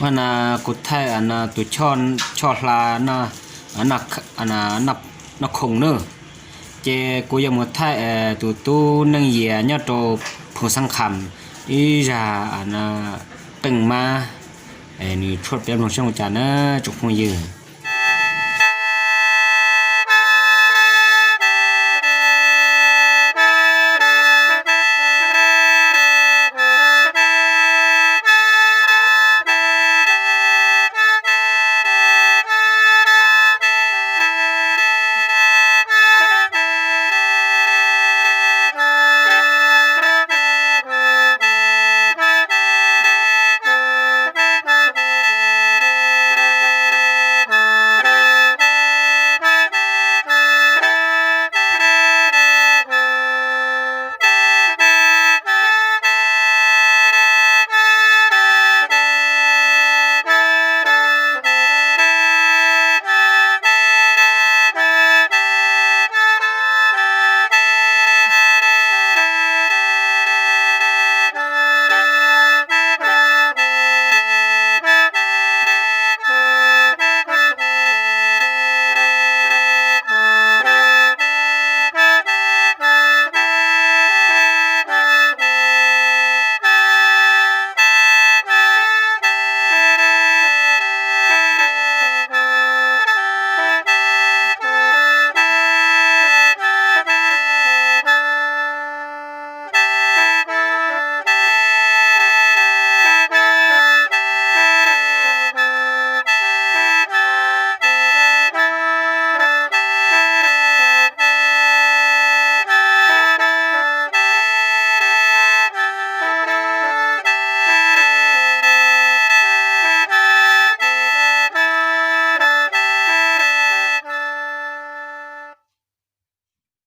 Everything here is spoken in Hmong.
Mas na kuv thaij tus Choj Hla Noj Khoom na, ces kuv yuav mus thaij tus tub Neej Yias nyob rau Phoos Xab Kham ib zag qeej mab, nws tshuaj piab mloog seb ua cas na tsoom phooj ywg.